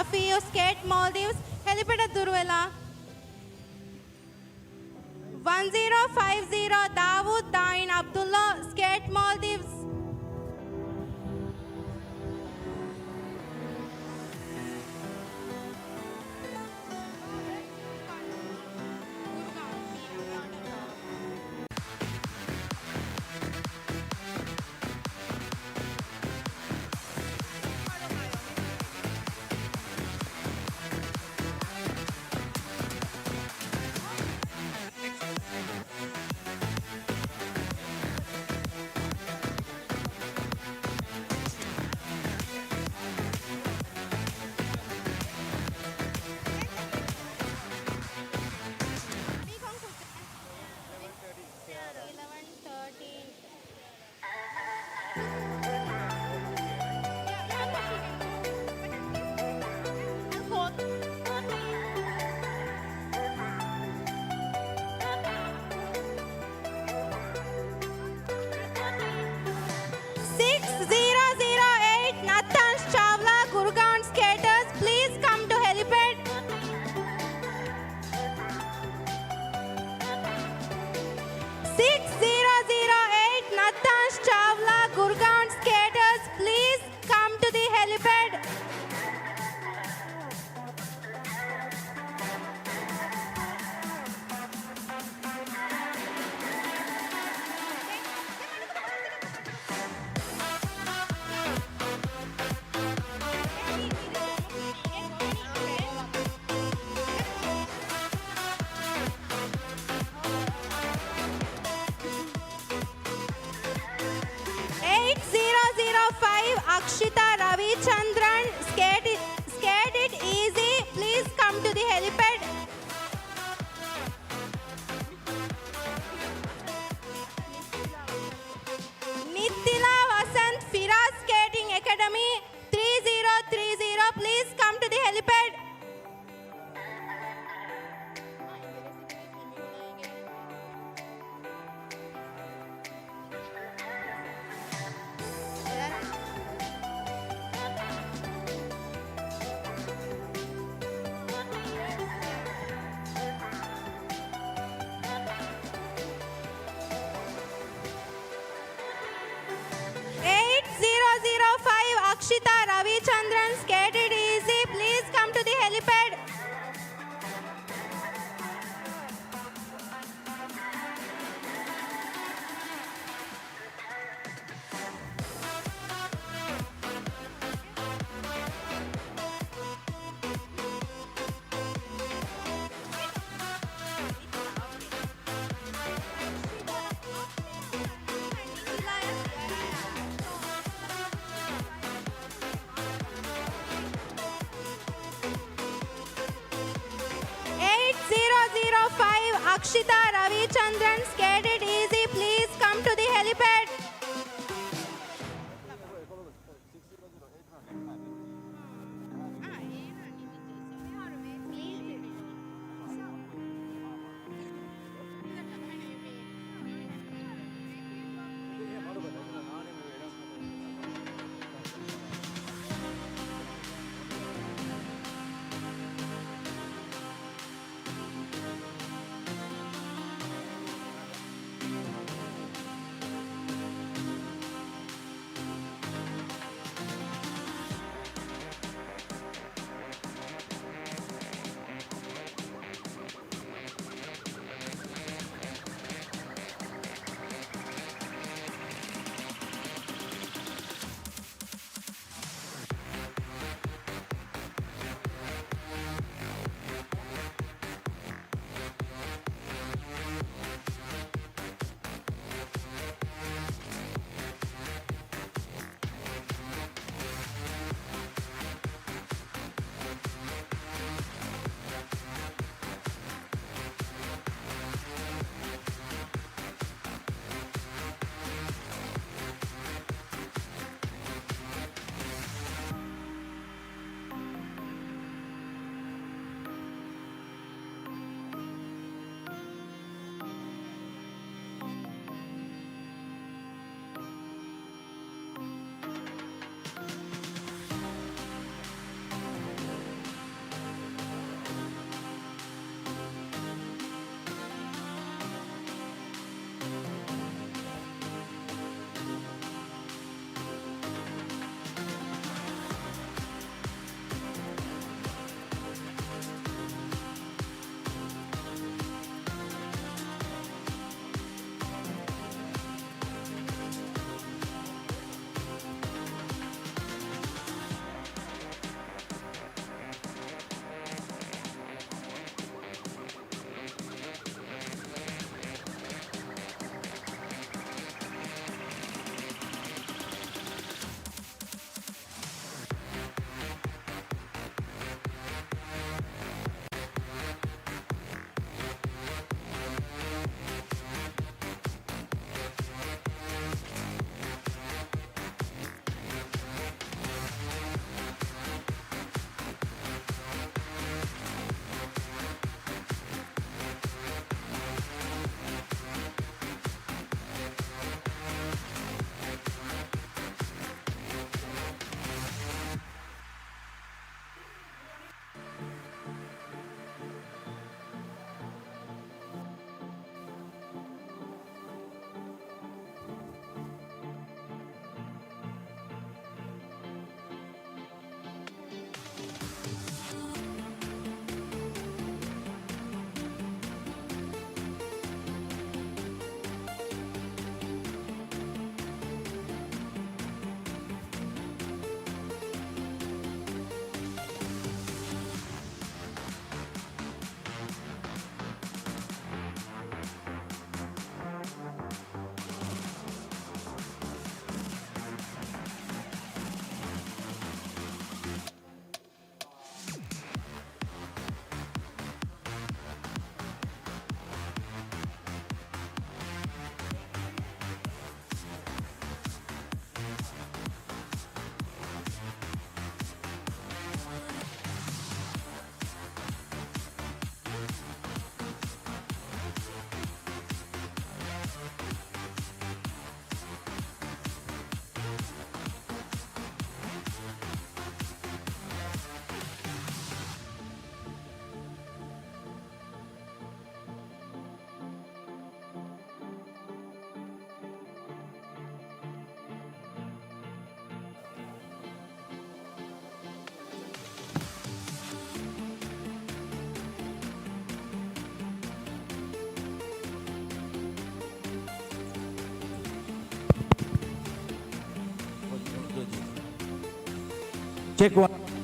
ރަފީޢު، ސްކޭޓް މޯލްޑިވްސް، ހެލިޕެޑަށް ދުރުވެލާ. ވަން ޒީރޯ ފައިވް ޒީރޯ، ދާވޫދް ދާއިން ޢަބްދުﷲ، ސްކޭޓް މޯލްޑިވްސް. Six zero zero eight, Nathan's Chawla, Gurgaon skaters, please come to helipad. Six zero zero eight, Nathan's Chawla, Gurgaon skaters, please come to the helipad. Eight zero zero five, Akshita Ravichandran, skate it, skate it easy. Please come to the helipad. Nithila Vasanth, Firas Skating Academy, three zero three zero. Please come to the helipad. Eight zero zero five, Akshita Ravichandran, skate it easy. Please come to the helipad. Eight zero zero five, Akshita Ravichandran, skate it easy. Please come to the helipad.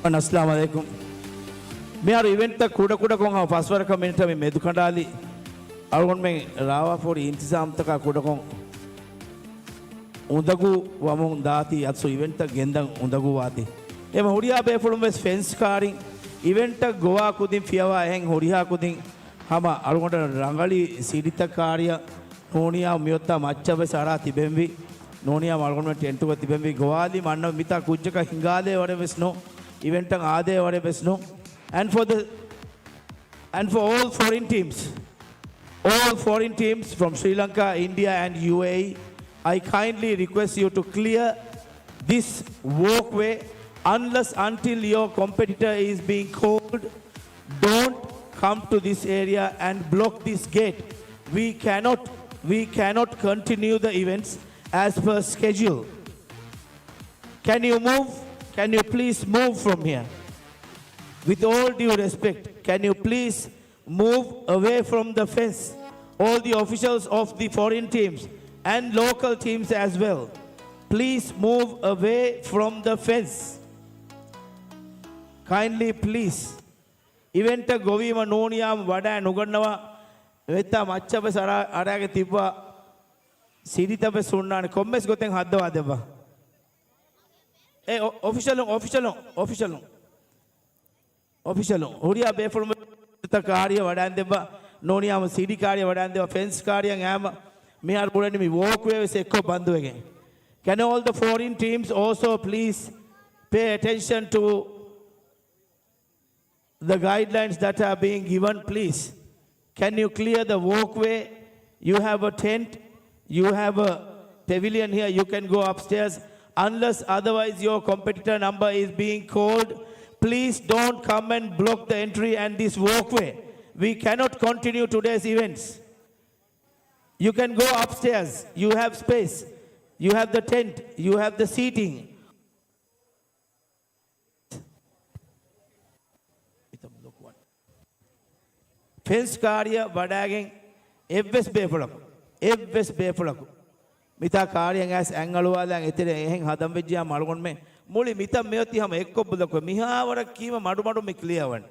އައްސަލާމު ޢަލައިކުމް. މިހާރު އިވެންޓްތައް ކުޑަކުޑަކޮށް ހަމަ ފަސްވަރަކަށް މިނެޓަށް މި މެދުކަނޑާލި. އަޅުގަނޑުމެން ރާވާފަހުރި އިންތިޒާމްތަކާ ކުޑަކޮށް އުނދަގޫ ވަމުން ދާތީ، އަސްލު އިވެންޓްތައް ގެންދަން އުނދަގޫވާތީ. އެމަ ހުރިހާ ބޭފުޅުން ވެސް ފެންސް ކާރިން އިވެންޓްތައް ގޮވާ ކުދިން ފިޔަވާ އެހެން ހުރިހާ ކުދިން ހަމަ އަޅުގަނޑަށް ރަނގަޅި ސިޑިތައް ކާރިއަށް ނޫނިޔާ މިއޮތާ މައްޗަށް ވެސް އަރާ ތިބެންވީ. ނޫނިޔާ އަޅުގަނޑުމެން ޓެންޓުގަ ތިބެންވީ. ގޮވާލީމަ އަންނަ މިތާ ކުއްޖަކަށް ހިނގާލޭ ވަރެއް ވެސް ނޫ. އިވެންޓަށް އާދޭ ވަރެއް ވެސް ނޫ. And for the, and for all foreign teams, all foreign teams from Sri Lanka, India and U A E, I kindly request you to clear this walkway unless until your competitor is being called. Don't come to this area and block this gate. We cannot, we cannot continue the events as per schedule. Can you move? Can you please move from here? With all due respect, can you please move away from the fence? All the officials of the foreign teams and local teams as well, please move away from the fence. Kindly, please. އިވެންޓަށް ގޮވީމަ ނޫނިޔާމް ވަޑައި ނުގަންނަވާ މިތާ މައްޗަށް ވެސް އަރާ، އަރާގެ ތިއްބާ ސިޑިތައް ވެސް ހުންނާނެ. ކޮންމެސް ގޮތެއް ހައްދަވާ ދެއްވާ. އެ އޮ-، އޮފިޝަލުން، އޮފިޝަލުން، އޮފިޝަލުން. އޮފިޝަލުން. ހުރިހާ ބޭފުޅުން ކާރިއަށް ވަޑައިން ދެއްވާ، ނޫނިޔާމް ސިޑި ކާރިއަށް ވަޑައިން ދެއްވާ، ފެންސް ކާރިއަށް އައިމަ މިހާރު ބުނަނީ މި ވޯކްވޭ ވެސް އެއްކޮށް ބަންދުވެގެން. Can all the foreign teams also please pay attention to the guidelines that are being given, please? Can you clear the walkway? You have a tent, you have a pavilion here, you can go upstairs. Unless otherwise your competitor number is being called, please don't come and block the entry and this walkway. We cannot continue today's events. You can go upstairs, you have space, you have the tent, you have the seating. ފެންސް ކާރިއަށް ވަޑައިގެން އެއްވެސް ބޭފުޅަކު، އެއްވެސް ބޭފުޅަކު މިތާ ކާރިއަށް އައިސް އަތް އަޅުވާލާން އެތެރެ އެހެން ހަދަން ވެއްޖިއްޔާ އަޅުގަނޑުމެން މުޅި މިތަން މިއޮތީ ހަމަ އެއްކޮށް ބުލޮކު މިހާވަރަށް ކީމަ މަޑުމަޑުން މި ކްލިއަރ ވަން.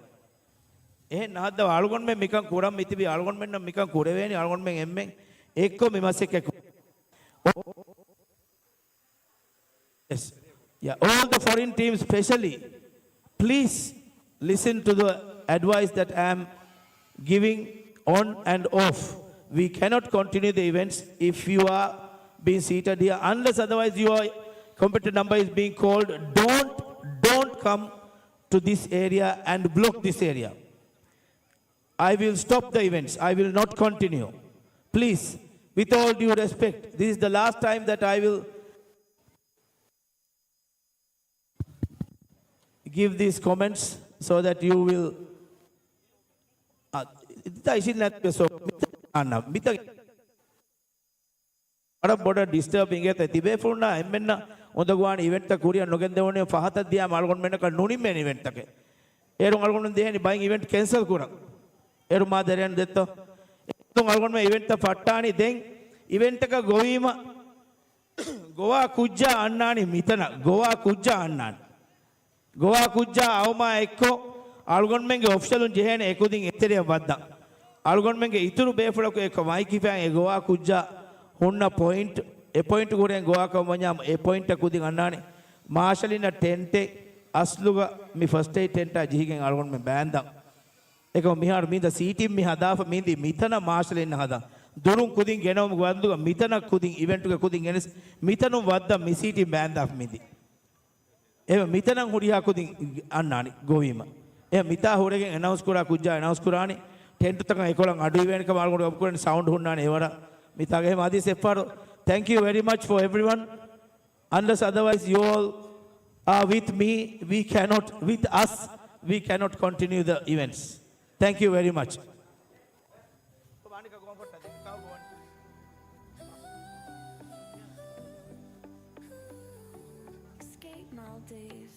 އެހެން ނަހައްދަވާ އަޅުގަނޑުމެން މިކަން ކުރަން މިތިބީ އަޅުގަނޑުމެންނަށް މިކަން ކުރެވޭނީ އަޅުގަނޑުމެން އެންމެން އެއްކޮށް މި މަސައްކަތް ކުރަން. Yes. Yeah, all the foreign teams, specially, please listen to the advice that I am giving on and off. We cannot continue the events if you are being seated here, unless otherwise your competitor number is being called. Don't, don't come to this area and block this area. I will stop the events. I will not continue. Please, with all due respect, this is the last time that I will give these comments so that you will, uh, އިތާ އިށިން ނަތް ސޯ މިތަ އަންނަ މިތަ ވަރަށް ބޮޑަށް ޑިސްޓަރބް އިނގޭތަ ތިބޭފުޅުންނާ އެންމެންނަށް އުނދަގޫވާނެ އިވެންޓްތައް ކުރިއަށް ނުގެންދެވުނީ ފަހަތަށް ދިޔާމަ އަޅުގަނޑުމެންނަކަށް ނުނިމޭނެ އިވެންޓްތަކެއް. އޭރުން އަޅުގަނޑުމެން ދޭހެނީ ބައިން އިވެންޓް ކެންސަލް ކުރަން. އޭރު މާ ދެރޭން ދެއްތޯ؟ އޭރުން އަޅުގަނޑުމެން އިވެންޓްތައް ފައްޓާނީ ދެން އިވެންޓަކަށް ގޮވީމަ ގޮވާ ކުއްޖާ އަންނާނީ މިތަނަށް. ގޮވާ ކުއްޖާ އަންނާނީ. ގޮވާ ކުއްޖާ އައުމާ އެއްކޮށް، އަޅުގަނޑުމެންގެ އޮފިޝަލުން ޖެހޭނެ އެކުދިން އެތެރެއަށް ވައްދަން. އަޅުގަނޑުމެންގެ އިތުރު ބޭފުޅަކު އެއްކޮށް މައިކް ހިފައި އެ ގޮވާ ކުއްޖާ ހުންނަ ޕޮއިންޓް، އެ ޕޮއިންޓް ގުރޭން ގޮވާކަށް ވަންޏާ އެ ޕޮއިންޓަށް ކުދިން އަންނާނެ. މާޝަލިންނަށް ޓެންޓެއް އަސްލުގަ މި ފަސްޓް އެއިޑް ޓެންޓާ ޖެހިގެން އަޅުގަނޑުމެން ބާންދަން. އެކަމަ މިހާރު މީދަ ސީޓިން މި ހަދާފަ މީދީ މިތަނަށް މާޝަލިން ހަދާ. ދުރުން ކުދިން ގެނައުމުގެ ބަދަލުގަ މިތަނަށް ކުދިން އިވެންޓުގެ ކުދިން ގެނެސް މިތަނުން ވައްދަން މި ސީޓިން ބާންދާފަ މީދީ. އެ މިތަނަށް ހުރިހާ ކުދިން އަންނާނީ ގޮވީމަ. އެ މިތާ ހުރެގެން އެނައުންސް ކުރާ ކުއްޖާ އެނައުންސް ކުރާނީ. ޓެންޓުތަކަށް އެކޮޅަށް އަޑު އިވޭނެ ކަމަށް އަޅުގަނޑު ގަބުކުރަނީ ސައުންޑް ހުންނާނެ އެވަރަށް. މިތާގެ އެހެމަ އަދިސް އެއްފަހަރު. Thank you very much for everyone. Unless otherwise you all are with me, we cannot, with us, we cannot continue the events. Thank you very much. Escape Maldives.